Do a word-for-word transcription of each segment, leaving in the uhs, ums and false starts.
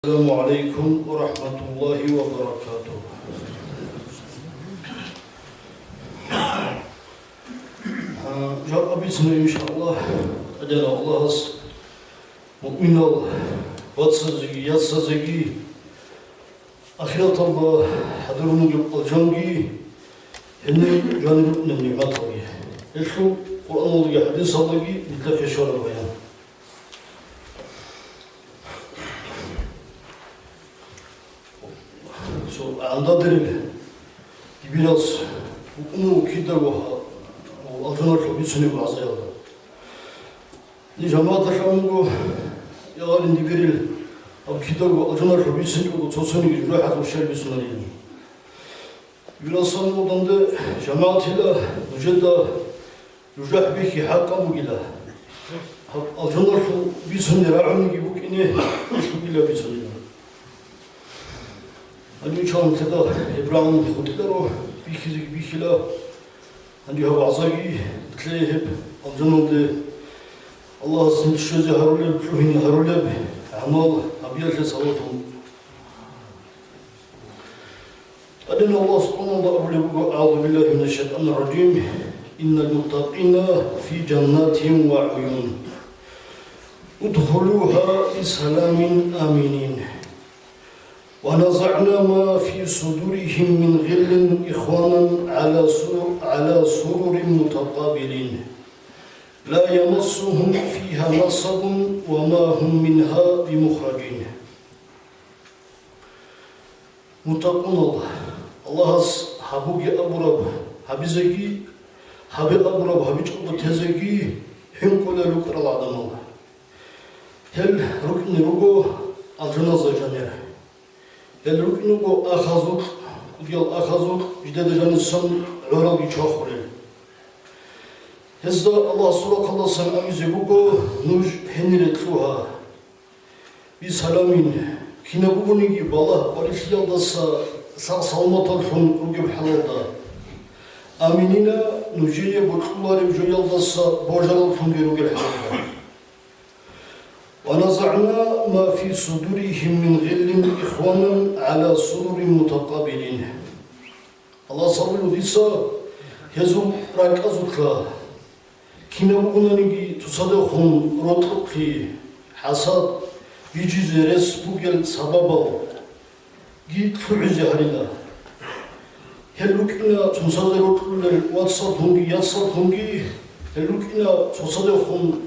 السلام عليكم ورحمة الله وبركاته. А, жакъа бицина, иншааллагь, тӀадегӀанав Аллагьас муъминал вацазеги яцазеги, ахираталда хӀадурун бугеб алжанги, гьенир жанир рукӀунеб нигӀматалги. Гьелъул Къуръаналдаги хӀадисалдаги нилъехъе щвараб баян. Цо гӀандадерил дибирас вукӀуна кидаго гьа-, алжаналъул бицунеб вагӀзаялда. Ниж жамагӀаталъ абун буго, я гъалин дибирил, гьаб кидаго алжаналъул бицинчӀого цо-цониги жужахӀалъул щай бицунарилан. Юрасан мугъданде жамагӀатила нужеда жужахӀ бихьи хӀакъаб бугила. Гьаб алжаналъул бицунел рагӀуниги букӀине, иш бугила бицунила. Гьанив чалнтеда гьеб рагӀун хутӀиларо, бихьизеги бихьила. Гьанив гьаб вагӀзаги лъе гьеб алжаналде Аллагьас нилъ щвезе гьарулеб, лъугьине гьарулеб гӀамал гьабиялъе сабаблъун. ТӀадегӀанав Аллагьас Къуръаналда абулеб буго: أعوذ بالله من الشيطان الرجيم. إن المتقين في جنات وعيون. ادخلوها بسلام آمنين. ونزعنا ما في صدورهم من غل إخوانا على سرر، على سرر متقابلين. لا يمسهم فيها نصب وما هم منها بمخرجين. Мутакъунал, Аллагьас гьабуге абураб гьабизеги, гьабе абураб гьабичӀого тезеги хӀинкъулел рукӀарал гӀадамал. Гьел рукӀине руго алжаназда жанир. Гьел рукӀине руго ахазул, кӀудиял ахазул, жидеда жанисан гӀоралги чвахулел. Гьезда Аллагьас сурахъалдасан абизе буго: нуж гьенире лъугьа. Бисаламин, кинаб бугониги балагь-къварилъиялдаса сагъ-саламаталлъун ругеб хӀалалда. Аминина, нужее бокьулареб жоялдаса божараллъунги ругел хӀалалда. ونزعنا ما في صدورهم من غل إخوانا على سرر متقابلين. Аллагьас абулеб дица, гьезул ракӀазулъа кинаб бугониги цоцадехун рокьукълъи, хӀасад, бижизе рес бугел сабабалги лъугӀизе гьарила. Гьел рукӀина цоцазе рокьулел вацаллъунги яцаллъунги, гьел рукӀина цоцадехун,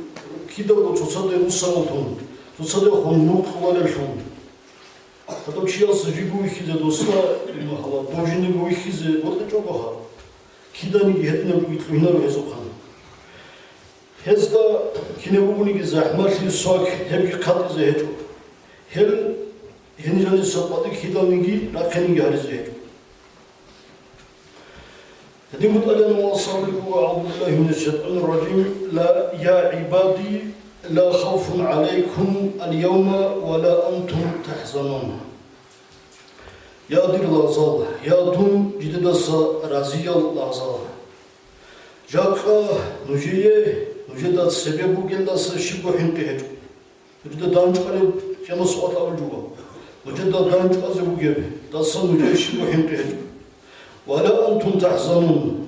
кидаго цоцаде русаллъун, цоцадехун нур кьолареллъун. Гьадав чияс жиго вихьизе досда, имахала, дов жиндирго вихьизе бокьичӀого гьаб. Киданиги гьединабги лъугьинаро гьезухъан. Гьезда кинаб бугониги захӀмалъи, свак, гьебги хъатӀизе гьечӀо. Гьел гьенир жаниса къватӀи киданиги рахъиниги гьаризе гьечӀо. Гьедин бутӀалин ва сабру ва аъузу биллагьи минаш шайтанир ражим. Ла, я гӀибади, ла хавфун гӀалайкум аль-явма ва ла антум тахзанун. Я дир лагъзал, я дун жидедаса разиял лагъзал. Жакъа нужее, нужеда цебе бугелдаса щибго хӀинкъи гьечӀо. Нужеда данчӀвалеб къиямасеб къоялъ абулеб жо. Нужеда данчӀвазе бугеб, даса нужее щибго хӀинкъи гьечӀо. Ва ла антум тахзанун.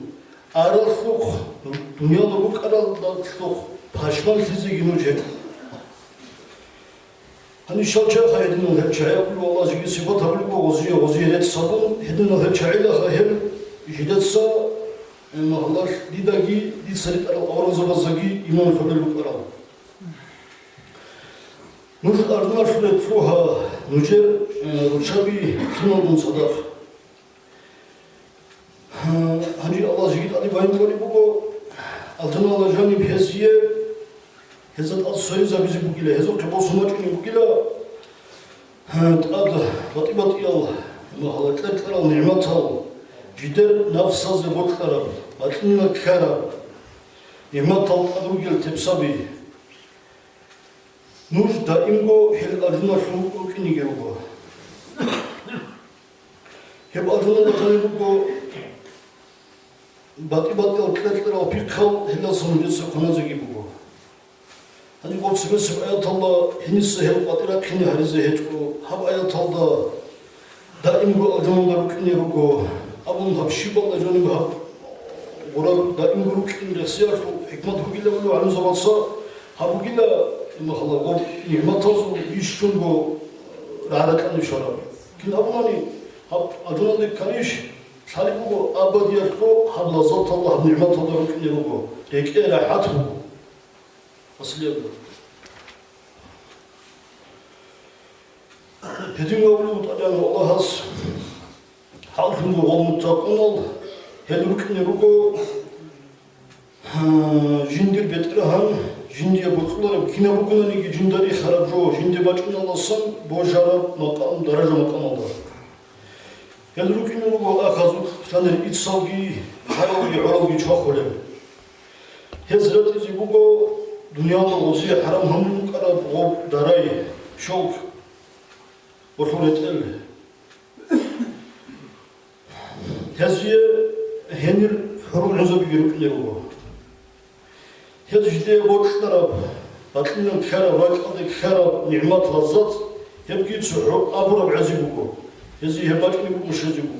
Аралъухъ, дуниялда букӀаралдалъухъ пашманлъизеги нуж гьечӀо. Гьанив щал чагӀи гьединал гьел чагӀи абулеб, Аллагь жеги сипат гьабулеб, гъозие, гъозие рецц гьабун, гьединал гьел чагӀилаха гьел жидеца, э, магьлалъ дидаги, дица ритӀарал аварагзабаздаги иман лъолел рукӀарал. Нуж арзмалъулел лъугьа, нужер, э, руччаби киналгун цадахъ. Гьанже Аллагь жеги тӀаде байин кьолеб буго, алжаналда жаниб гьезие, гьезда тӀад сверизабизе бугила, гьезухъе босун бачӀунеб бугила, тӀад батӀи-батӀиял, магьала кьер-кьерал нигӀматал, жидер нафсазе бокьараб, бакьнила ккараб нигӀматал тӀад ругел тепсаби. Нуж даимго гьел алжаналъул рукӀинеги руго. Гьеб алжаналда жаниб буго батӀи-батӀиял кьер-кьерал пихъал, гьелдаса нужеца кваназеги буго. Гьаниб цебесеб аяталда гьениса гьел къватӀирахъине гьаризе гьечӀо, гьаб аяталда даимго алжаналда рукӀине руго абун, гьаб щибалда жаниб гьаб гъураб даимго рукӀин рехсиялъул хӀикмат бугилан абулеб гӀалимзабаца, гьаб бугила, имахъала, гъоб нигӀматазул бищунго рагӀа-ракьанде щвараб. Кин абунани, гьаб алжаналде кканищ лъалеб буго, абадиялъго гьаб лаззаталда, гьаб нигӀматалда рукӀине руго, рекӀее рахӀат буго. Аслияб. Гьедин абулеб бутӀа, тӀадегӀанав Аллагьас, хӀакълъунго гъол муттакъунал, гьел рукӀине руго, гьа, жиндир БетӀергьан, жиндие бокьулареб кинаб бугонаниги, жинда рихараб жо жинде бачӀуналдасан божараб макъам, даража-макъамалда. Гьел рукӀине руго ахазухъ жанир иццалги, гьаралги, гӀоралги чвахулел. Гьез ратӀизе буго дуниялда гъозие хӀарам гьабун букӀараб гъоб дарай, шелк, гъолъул ретӀел. Гьезие гьенир хӀурул гӀинзабиги рукӀине руго. Гьез жидее бокьараб, бокьилан ккараб, ракӀалде ккараб нигӀмат-лаззат, гьебги цохӀо абураб гӀази буго, гьезие гьеб бачӀунеб буго щвезего.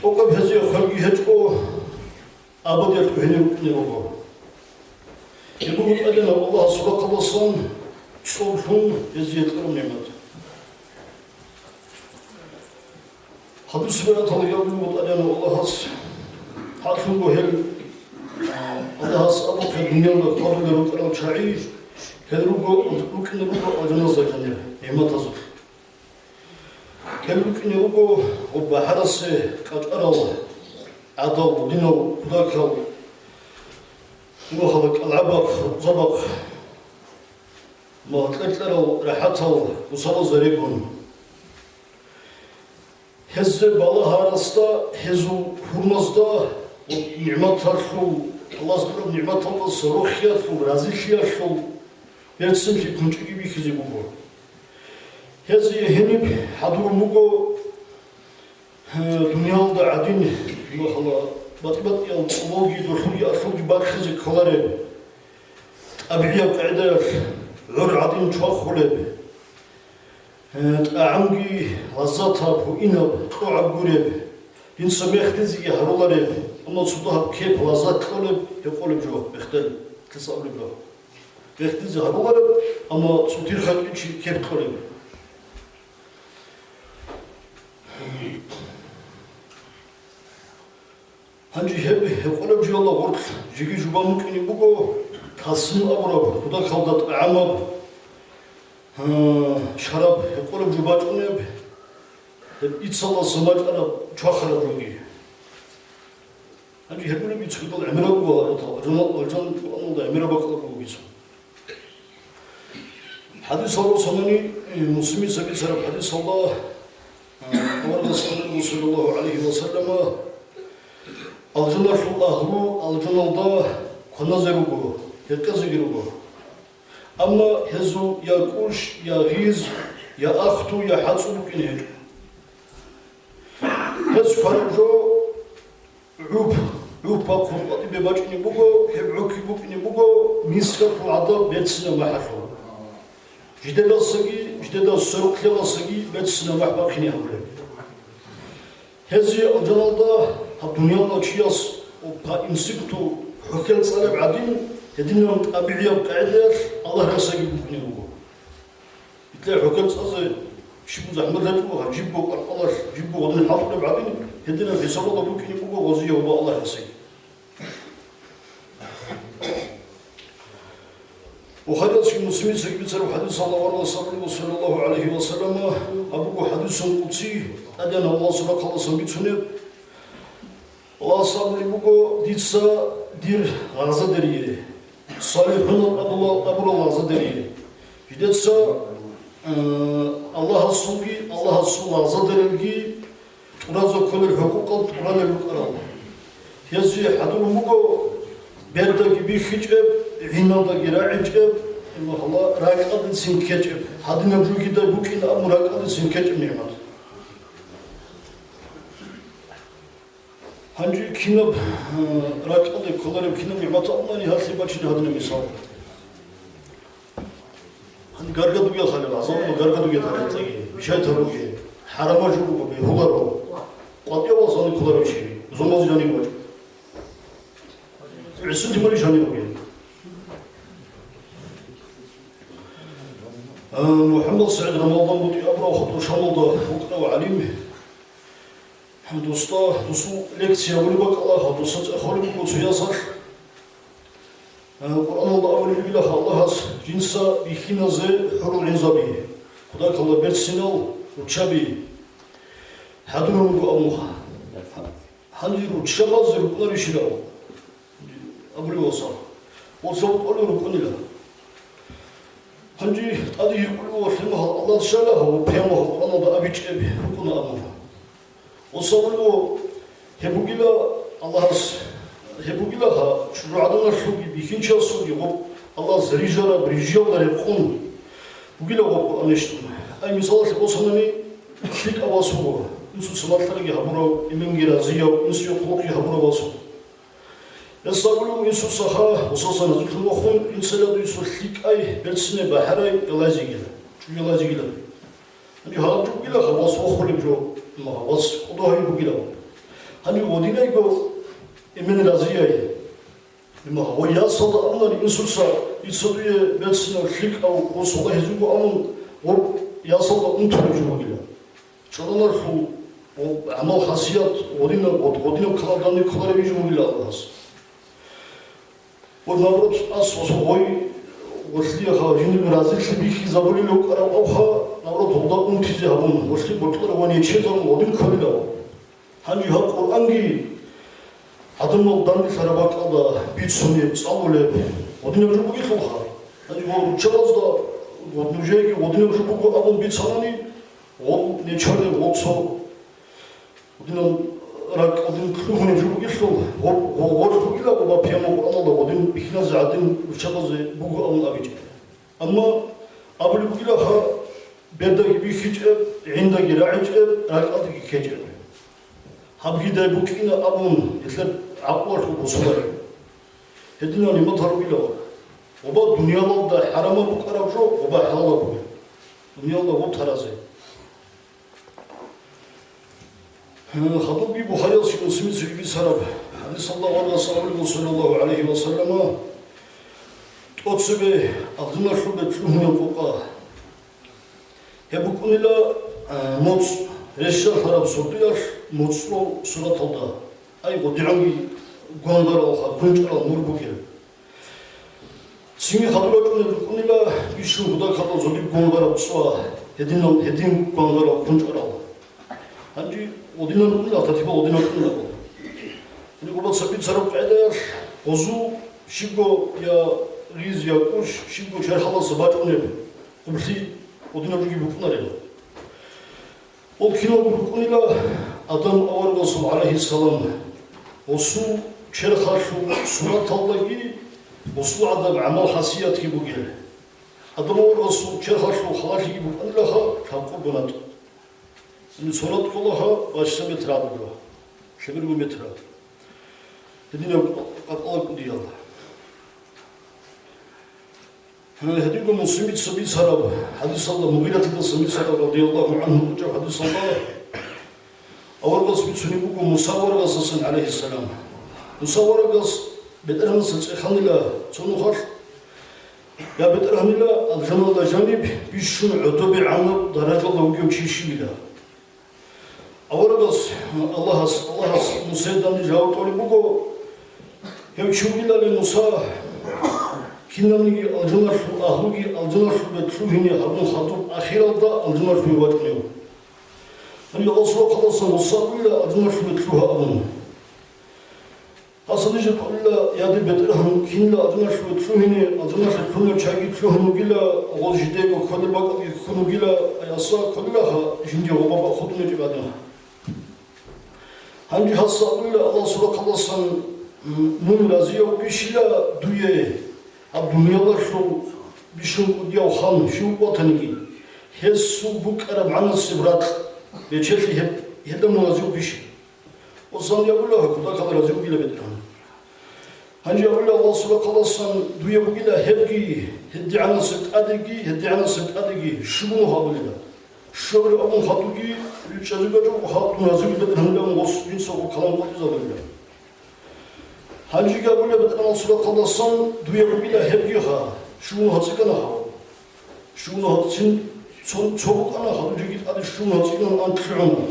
ТӀокӀаб гьезие хвелги гьечӀо, абадиялъго гьенир рукӀине руго. Гьеб буго тӀадегӀанав Аллагьасул рахъалдасан цӀоблъун гьезие кьураб нигӀмат. Гьаб цебе ратал гьабулеб бутӀа, тӀадегӀанав Аллагьас, хӀакълъунго гьел, а, Аллагьас абухъе дуниялда хьвадулел рукӀарал чагӀи, гьел руго, рукӀине руго алжаназда жанир нигӀматазулъ. Гьел рукӀине руго гъоб бахӀарасе кӀачӀарал гӀадал, гъудинал кутакал, имахъала кӀалгӀабахъ, рукъзабахъ, ма кьекьарал рахӀатал бусалазаригун. Гьезде балагьарасда, гьезул гьурмазда, нигӀматалъул, Аллагьас кьураб нигӀматалдаса рохиялъул, разилъиялъул берцинлъи кунчӀиги бихьизе буго. Гьезие гьениб хӀадурун буго, гье, дуниялда гӀадин, имахъала, батӀи-батӀиял цӀололги, долъулги, алъулги бахъизе кколареб, тӀабигӀияб къагӀидаялъ гӀур гӀадин чвахулеб, Э, тӀагӀамги лаззатаб, гьуинаб, кьогӀаб гуреб, жинца мехдизеги гьарулареб, амма цо дагьаб кеп, лаззат кьолеб, гьекъолеб жо, мехтел, кесаулеб жо. Мехдизе гьарулареб, амма цо дир хатӀичи кеп кьолеб. Гьанже гьеб гьекъолеб жоялда гъоркь жеги жубан букӀине буго, тасим абураб, кутакалда тӀагӀамаб, гьа, шараб гьекъолеб жо бачӀунеб, гьеб иццалдаса бачӀараб чвахараб жоги. Гьанже гьеб гуреб бицунеб гӀемераб буго, алжан-, алжан-, алжаналда гӀемераб бакӀалда буго бицун. ХӀадисал росанани, э, Муслимица бицараб хӀадисалда, э, аварагас абулеб, саллаллагьу гӀалайгьи ва саллама, алжаналъул агьлу алжаналда кваназе руго, гьекъезеги руго. Амма гьезул я кӀущ, я гъиз, я ахту, я хӀацӀу букӀине гьечӀо. Гьез квараб жо гӀуп, гӀуп бахъун къватӀибе бачӀине буго, гьеб гӀуки букӀине буго мискалъул гӀадаб берцинаб махӀалъул. Жидедасаги, жидедаса сверухълъиялдасаги берцинаб махӀ бахъине гьабулеб. Гьезие алжаналда гьаб дуниялда чияс по инстинкту хӀухьел цӀалеб гӀадин, гьединаб тӀабигӀияб къагӀидаялъ Аллагь ресаги букӀине буго. Гьелъие хӀухьел цӀазе щибго захӀмат гьечӀо, гьаб жибго къаркъалалъ, жибго гъодин хӀалтӀулеб гӀадин, гьединаб хӀисабалда букӀине буго гъозие гьобо Аллагь гьесие. Бухариясги Муслимицаги бицараб хӀадисалда аварагас абулеб, саллаллагьу гӀалайгьи ва саллама, гьаб буго хӀадисул къудси, тӀадегӀанав Аллагьасул рахъалдасан бицунеб. Аллагьас абулеб буго: «Дица дир лагъзадерие, салихӀунал абула-, абурал лагъзадерие». Жидеца, э, Аллагьасулги, Аллагьасул лагъзадерилги тӀуразда кколел хӀукъукъал тӀуралел рукӀарал. Гьезие хӀадурун буго бердаги бихьичӀеб, гӀиналдаги рагӀичӀеб, имахъала, ракӀалдецин ккечӀеб, гьадинаб жугидай букӀин абун ракӀалдецин ккечӀеб нигӀмат. Гьанже кинаб, э, ракӀалде кколареб кинаб нигӀмат абунани, гьалъе бачине гьадинаб мисал. Гаргадуге халил, азамун гаргадуге тарихлъиги, бишай таруге, хӀарама жугу бегьуларо, къватӀивал саникуларо чи, зумаз жаниб вачӀу. ГӀисин тимари жаниб бугин. А, МухӀаммад СагӀид Рамадан бутӀи абурав хатӀур Шамалда вукӀарав гӀалим. Дуста, дусул лекция гьабулеб бакӀалда, дуса цӀехолеб буго цоясалъ. Къуръаналда абулеб бугила Аллагьас жинца бихьиназе хӀурул гӀинзаби, кутакалда берцинал руччаби хӀадурун буго абунха. Гьанже руччабазе рукӀунарищилан абулев васал, ва жаваб кьолев рукӀунила. Гьанже тӀаде гьикъулев ва лъимагьал Аллагьас щала гьав пиямал Къуръаналда абичӀеб рукӀуна абуна. Ва савлуго гьеб бугила Аллагьас, гьеб бугила гьа чӀужугӀаданалъулги бихьинчиясулги гъоб Аллагьас рижараб рижиялда рекъон бугила гъоб Къуръан рещтӀун. Ай, мисалалъе босанани, лъикӀав вас вуго, инсуца малъараги гьабурав, эменги разияв, инсуе хъулухъги гьабурав вас вуго. Гьес абулев инсуца гьа, гъусасан гьазулъун вахун, инсаладуйсул лъикӀай берцине бахӀарай гьалайзегила, чӀужу гьалайзегила. Гьанже гьаб жо бугила гьав вас вахулеб жо, ма гьав вас кӀодо гьавияб бугилан. Гьанже гъодинайго эмен разияй. Ва ясалда абунани инсуца, дица дуе берцинав лъикӀав ва сола гьезулго абун, гъоб ясалда унтулеб жо бугила. ЧӀалалъул гъоб гӀамал-хасият гъодинаб, гъод-, гъодинаб ккалаб данде кколареб жо бугила Аллагьас. Ва наоборот, ас ва согъой гъолъие ха жиндир разилъи бихьизабулел рукӀараб авха, наоборот, гъолда унтизе гьабун, гъолъие бокьарав ва нечезабун гъодин кколилав. Гьанже гьаб Къуръанги гӀадамал данделъараб бакӀалда бицунеб, цӀалулеб гъодинаб жо бугелъулха. Гьанже гьал руччабазда, гъод нужееги гъодинаб жо буго абун бицанани, гъол нечолеб, гъол цо гъодинал ракӀ гъодин лъугьунеб жо бугелъул, гъо-, гъо-, гъолъ бугила гъоба пиямал Къуръаналда гъодин бихьиназе гӀадин руччабазе буго абун абичӀеб. Амма абулеб бугила гьаб, бердаги бихьичӀеб, гӀиндаги рагӀичӀеб, ракӀалдаги ккечӀеб. Гьаб гьидай букӀина абун, гьелъер гӀакълуялъул босулареб. Гьединал нигӀмат гьарулила. Гъоба дуниялалда хӀарамаб букӀараб жо, гъоба хӀалалаб бугеб. Дуниялда гъоб таразе. Хадубги Бухарияс Муслимица бицараб хӀадисалда аварагас абулеб, саллаллагьу гӀалайгьи ва саллама, тӀоцебе алжаналъул бетӀер лъугьунеб къокъа. Гьеб букӀунила, а, моцӀ, рещалъараб сордоялъ моцӀрол сураталда, ай, гъодигӀанги гвангаралха, кунчӀарал нур бугеб. Цинги хадур рачӀунел рукӀунила бищун гудакалда зодиб гвангараб цӀва, гьединал, гьедин гвангарал кунчӀарал. Гьанже гъодинал рукӀунила, татиба гъодинал рукӀунила. Гьанже гъоба цабицараб къагӀидаялъ гъозу щибго я гъиз, я кӀущ, щибго черхалдаса бачӀунеб къублъи гъодинаб жоги букӀунарила. Гъол киналго рукӀунила Адам аварагасул, гӀалайгьиссалам, гъосул черхалъул сураталдаги гъосул гӀадаб гӀамал-хасиятги бугел. Адам аварагасул черхалъул халалъиги букӀанилаха лъабкъо бунатӀ. Ин сурат кколаха бащдаб метр гӀадаб, лъеберго метр. Гьединаб къакъала кӀудиял. Гьединго Муслимица бицараб хӀадисалда, Мугъиратидаса бицараб, радияллагьу гӀангьу, букӀараб хӀадисалда, аварагас бицунеб буго Муса аварагасдасан, гӀалайгьиссалам. Муса аварагас БетӀергьанасда цӀеханила цо нухалъ, я БетӀергьанила, алжаналда жаниб бищун гӀодобегӀанаб даражалда вугев чи щивила. Аварагас, Аллагьас, Аллагьас Мусае данде жаваб кьолеб буго, гьев чи вугилали Муса, кинабниги алжаналъул агьлуги алжаналъул бетӀер лъугьине гьабун хадуб ахиралда алжаналъуве вачӀунев. Гьанже Аллагьас сурахъалдасан Муса вугила алжаналъул бетӀер лъугьа абун. Гьасда нижер кколила, я дир БетӀергьан, кинила алжаналъуве лъугьине, алжаналъе лъугьунел чагӀи лъугьун вугила, гъоз жидего кколел бакӀалги ккун вугила, ай, гьасда кколилаха жиндие гъоба бахъун гьечӀеб гӀадин. Гьанже гьасда абулила Аллагьас сурахъалдасан, м, мун разияв вугищила дуе, гьаб дуниялалъул бищун кӀудияв хан щив вукӀа ватаниги, гьесул букӀараб гӀанасеб ракь бечелъи гьеб, гьелда мун разив вугищ? Ва цоян абула, гьаб кутакалда разив вугила БетӀергьан. Гьанже абула Аллагьасул рахъалдасан дуе бугила гьебги, гьедигӀанасеб тӀадеги, гьедигӀанасеб тӀадеги, щуго абулила. Щуго абун хадуги, ручӀазибачӀого хадуб дун разиги бетӀергьанилан гъос жинцаго калам къотӀизабулила. Гьанжеги абула БетӀергьан Аллагьасул рахъалдасан дуе бугила гьебги ха, щуго гьацӀикӀана хаб. Щуго гьацӀин цо, цо букӀана, хадуб жеги тӀаде щуго гьацӀинан анлъугӀана.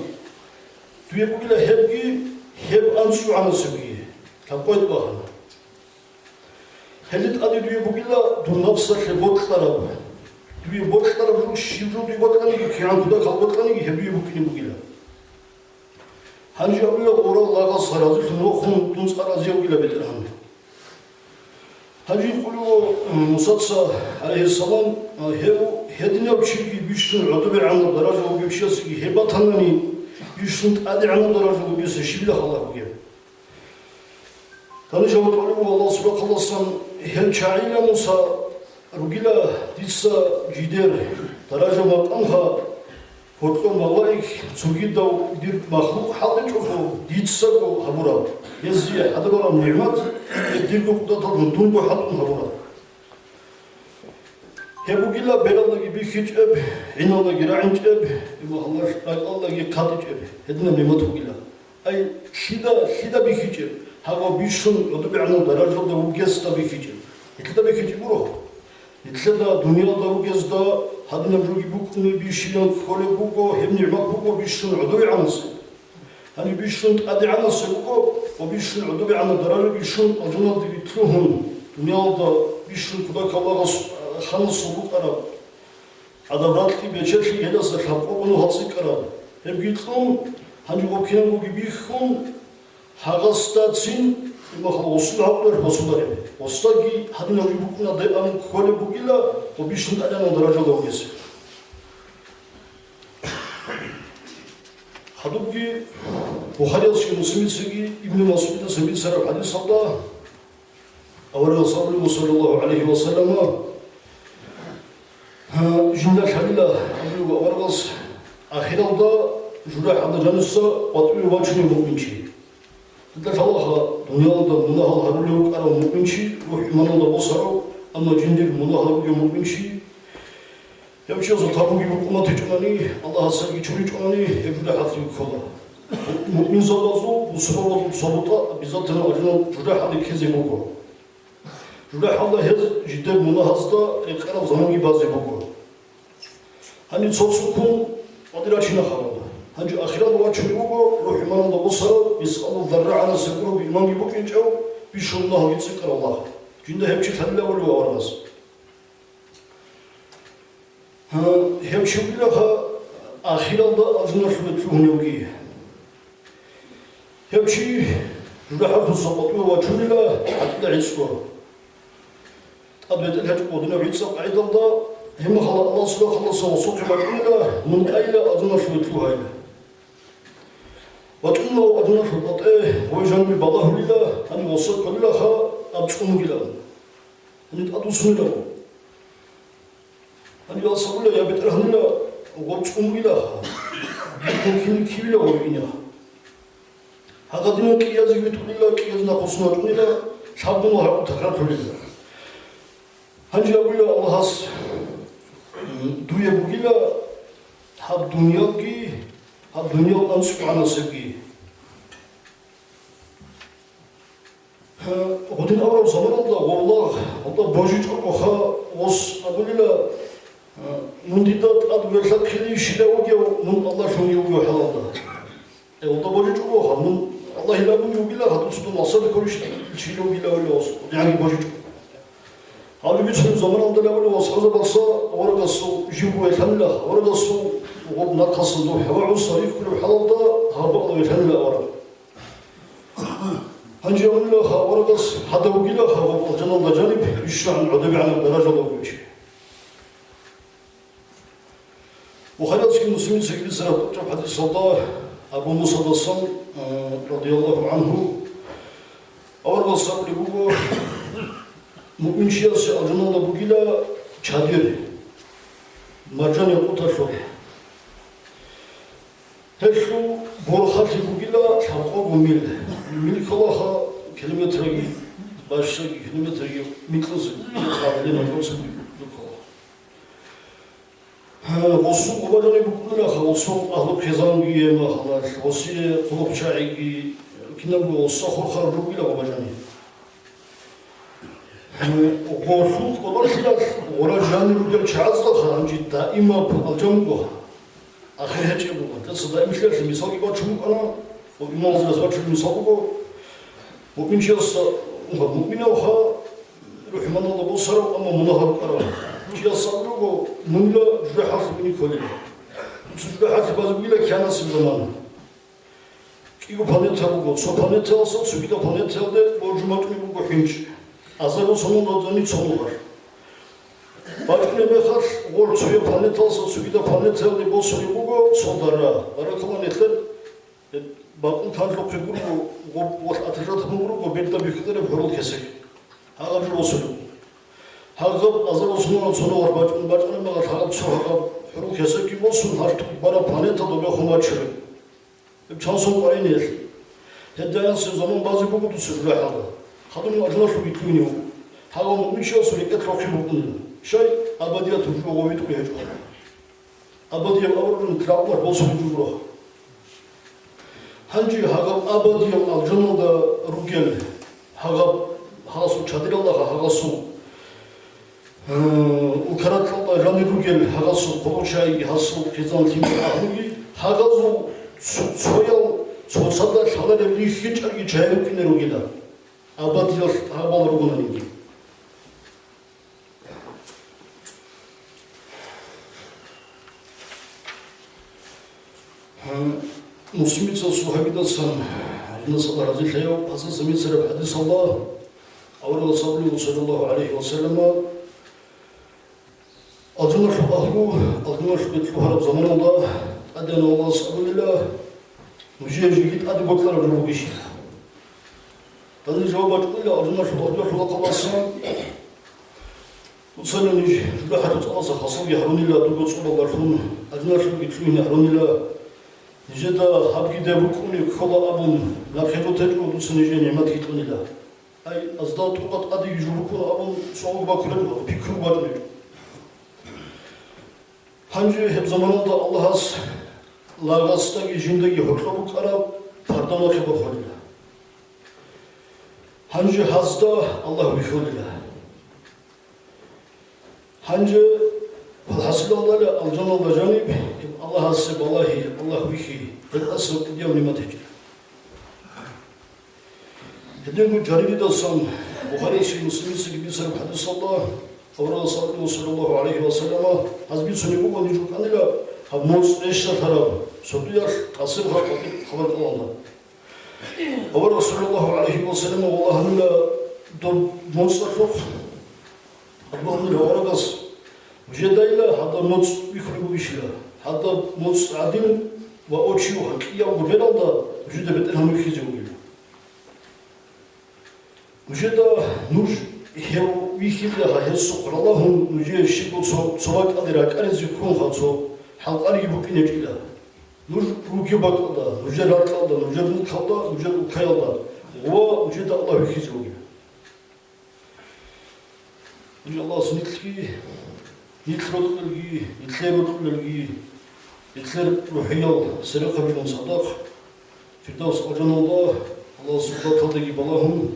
Дуе бугила гьебги, гьеб анцӀгӀанасебги, лъабкъоялда бахана. Гьеле тӀаде дуе бугила дун напсалъе бокьараб. Дуе бокьараб жо, щиб жо дуе бокьаниги, кигӀан кутакалда бокьаниги, гьеб дуе букӀине бугила. Гьанже абула гъорал лагъас разилъун вохун, дун цӀар разияв вугила БетӀергьан. Гьанже хъулуго Мусаца, гӀалайгьиссалам, гьев гьединав чиги бищун гӀодобегӀанаб даража вугев чиясеги гьеб батанани, бищун тӀадегӀанаб даража вугесе щибила халкъ бугеб? Гьанже жаваб кьолеб буго Аллагьасул рахъалдасан: гьел чагӀила, Муса, ругила дица жидер даража-макъамха гьоркьор малаик цогидав дир махлукъ хӀалтӀичӀого дицаго гьабураб, гьезие хӀадабараб нигӀмат, гьеб дирго къудраталдун дунго хӀалтӀун гьабураб. Гьеб бугила бералдаги бихьичӀеб, гӀиналдаги рагӀинчӀеб, имахаллаш ракӀалдаги хъатичӀеб, гьединаб нигӀмат бугила. Ай, лъида, лъида бихьичӀеб, гьаб бищун гӀодобегӀанаб даражалда вугесда бихьичӀеб. Гьелъида бихьичӀеб буро. Гьелъида дуниялда ругезда гьадинаб жоги букӀунеб бищилан кколеб буго, гьеб нигӀмат буго бищун гӀодобегӀанасеб. Гьаниб бищун тӀадегӀанасеб буго ва бищун гӀодобегӀанаб даража бищун алжаналдеги лъугьун, дуниялда бищун кутакалда лагъас ханасул букӀараб гӀадаб ракьги бечелъи гьелдаса лъабкъого нугьал цӀикӀкӀараб. Гьебги кьун, гьанже гъоб кинабгоги бихьун, гьагъасдацин имахал гъосул гьавулар босулареб. Гъосдаги гьадинав жо букӀунадайан кколеб бугила, гъоб бищун тӀадегӀанаб даражалда вугесе. Хадубги Бухариясги Муслимицаги Ибн МасгӀудаса бицараб хӀадисалда, Аварагас абулеб, саллаллагьу гӀалайгьи ва саллама, гьа, жинда лъалила, абулеб аварагас, ахиралда журахӀалда жаниса къватӀиве вачунев муъминчи. Дида лъалаха, дуниялда мунагьал гьарулев вукӀарав муъминчи, рухӀ иманалда босарав, амма жиндир мунагьал бугев муъминчи, гьев чиясул тамуги букъумат гьечӀонани, Аллагьасдаги чуричӀонани, гьеб журахӀалъуве ккола. Муъминзабазул, бусурбабазул цо бутӀа обязательно алжанал журахӀалде ккезе буго. ЖурахӀалда гьез жидер мунагьазда рекъараб заманги базе буго. Гьаниб цо цуккун къватӀир рачина хабар. Гьанже ахиралда вачунев вуго, рухӀ иманалда босарав, мискъалу зарра гӀанасеб гурого иманги букӀинчӀев, бищун мунагьалги цӀикӀкӀарав лагъ. Жинда гьев чи лъалила абулеб аварагас. Гьа, гьев чи вугилаха ахиралда алжаналъуве лъугьуневги. Гьев чи журахӀалъуса къватӀиве вачунила гьатӀида гӀицӀго. ТӀад бетӀер гьечӀо гьединаб гӀицӀаб къагӀидалда, гьебмахалда Аллагьасул рахъалдасан васият бачӀунила, мун айила, алжаналъуве лъугьайила. ВачӀунила алжаналъул къватӀе, гъой жанибе балагьулила, гьаниб васият кколилаха, аб цӀун вугилан. Гьаниб тӀадвуссунила. Гьаниб алсабула, я БетӀергьанила, гъоб цӀун вугилаха. Гьаниб кин кивила гъой иняха. Гьагъадинан кӀиязеги витӀулила, кӀияз нахъвуссун вачӀунила, лъабгун ва гьаб такрарлъулила. Гьанже абула Аллагьас, дуе бугила гьаб дуниялги, гьаб дуниял анцӀгӀанасебги. Гъудин аварав заманалда гъов лагъ, гъолда божичӀого ха, гъос абулила, мун дида тӀад верлъахъилищила вугев, мун Аллагьлъунги вугев хӀалалда. Э, гъолда божичӀого ха, мун Аллагьил абунги вугила, гьадуцудул масад кколищ-, щила вугила вугев гъос, гъудинги божичӀого. Гьаб бицун заманалда лавулев асхӀабзабаца аварагасул жив верлъанила, аварагасул гъоб нахъасан дов хӀавагӀуса рихьулев хӀалалда гьаб верлъанила авараг. Гьанже абунила, аварагас гьадав вугила гьаб алжаналда жаниб бищун гӀодобегӀанаб даражалда вугев чи. Бухариясги Муслимицаги бицараб тӀочӀаб хӀадисалда Абу Мусадасан, а, радияллагьу гӀангьу, аварагас абулеб буго, муъминчиясе алжаналда бугила чадир, маржан якъуталъул. Гьелъул борхалъи бугила лъабкъого мил. Мил кколаха километраги бащаги километрги микьузе, гьале на процент духъала. Гъосул гъубажани букӀунаха, гъосул агьлу хъизанги гьемахалал, гъосие хъулухъчагӀиги, кинабго гъоса хурхараб ругила гъубажани. Гъолъул къололъиялъ гъура жанир ругел чагӀаздаха гьанже даимаб алжан бугоха. Ахир гьечӀеб буго. Дица даимлъиялъе мисалги бачун букӀана, ва имамзабаз бачулеб мисал буго, муъминчиясда, муъминавха рухӀманалда босарав, амма мунагьал рукӀарав чияс абулеб буго, мунила жужахӀалъубани кколеб. Дуца жужахӀалъи базе бугила кигӀанасеб замана. КӀиго планета буго, цо планетаялъа цогидал планетаялде боржун бачӀунеб буго хӀинчӀ. Азарго сонун радани цо нугъар. БачӀунеб мехалъ гъор цояб планетаялъа цогидаб планетаялде босулеб буго цо дара. Баракалла, нилъер бакъул канлъухъе гурого, гъоб-, гъолъ атражат гьабун гурого, берда бихьулареб хӀурул кесек. Гьагъаб жо босулеб. Гьагъаб азарго сонун цо нугъар бачӀун бачӀунеб мехалъ гьагъаб цо гьагъаб хӀурул кесекги босун, гьалъ бараб планета добехун бачулеб. Гьеб чансон къваринелъ. Гьеб даясеб заман базе буго дуца жужахӀалда. Хадуб алжаналъуги лъугьине вуго. Гьагъав муъминчиясул рекӀелъ рохел букӀунила. Щай? Абадияталъул жо гъовитӀго гьечӀо. Абадияб аварагун кирагьулар босулеб жо гуро. Гьанже гьагъаб абадияб алжаналда ругел, гьагъаб гьасул чадиралда гьагъасул Э, улкаратлъалда жанир ругел гьагъасул хъулухъчагӀиги гьасул хъизан-лъимал агьлуги, гьагъазул цо-, цоял цоцазда лъаларел рихьичӀарги чагӀи рукӀине ругила, абадиялъ гьабал ругонаниги. Муслимица Сугьабидасан, Аллагьас разилъаяв, гьасдасан бицараб хӀадисалда, аварагас абулеб, саллаллагьу гӀалайгьи ва саллама, алжаналъул агьлу, алжаналъуде лъугьараб заманалда ТӀадегӀанав Аллагьас абунила, нужее жеги тӀаде бокьараб жо бугищила? Гьанир жаваб бачӀунила алжаналъул агьлуялъул вахъалъасан, Дуцани ниж жужахӀалъул цӀалазда хасалги гьарунила, дуго цӀобалдалъун, алжаналъулги лъугьине гьарунила. Нижеда гьабги деб букӀунеб ккола абун, нахъе рутечӀого дуца нижее нигӀматги кьунила. Ай, азда тӀуба тӀадеги жо букӀуна абун, цӀолго бакулеб пикру бачӀунеб. Гьанже гьеб заманалда Аллагьас лагъасдаги жиндаги гьоркьоб букӀараб парда нахъе борхулила. Гьанже гьазда Аллагь вихьулила. Гьанже хӀасилалдала алжаналда жаниб Аллагьасе балагьи, Аллагь вихьи, гьеб тӀаса кӀудияв нигӀмат гьечӀо. Гьединго Жариридасан Бухариясеги Муслимицаги бицараб хӀадисалда, аварагас абуна, саллаллагьу гӀалайгьи ва саллама, гьаз бицунеб буго ниж рукӀанила гьаб моцӀ рещтӀалъараб сордоялъ къасир хабар кьоланда. Авараг саллаллагьу гӀалайгьи ва саллама валагьанила доб моцӀалъухъ. Аллагьасул аварагас, нужедайила гьадаб моцӀ вихьулеб бугищила, гьадаб моцӀ гӀадин ва очив гьакъиявго бералда нужеда БетӀергьан вихьизе вугила. Нужеда нуж гьев вихьизе гьа гьесухъ ралагьун, нужее щибго цо, цо бакӀалде ракӀаризе ккунха, цо хӀалкъариги букӀинечӀила. Нуж ругеб бакӀалда, нужер ракьалда, нужер мулкалда, нужер улкаялда ва нужеда Аллагь вихьизе вугила. Нуж Аллагьас нилъги, нилъ рокьулелги, нилъер рокьулелги, нилъер рухӀиял сверухъабилан цадахъ Фирдавс алжаналда Аллагьас гьудаталдаги балагьун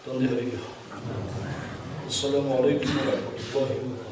данде гьариги. Ассаламу гӀалайкум ва рахӀматуллагьи ва баракатугьу.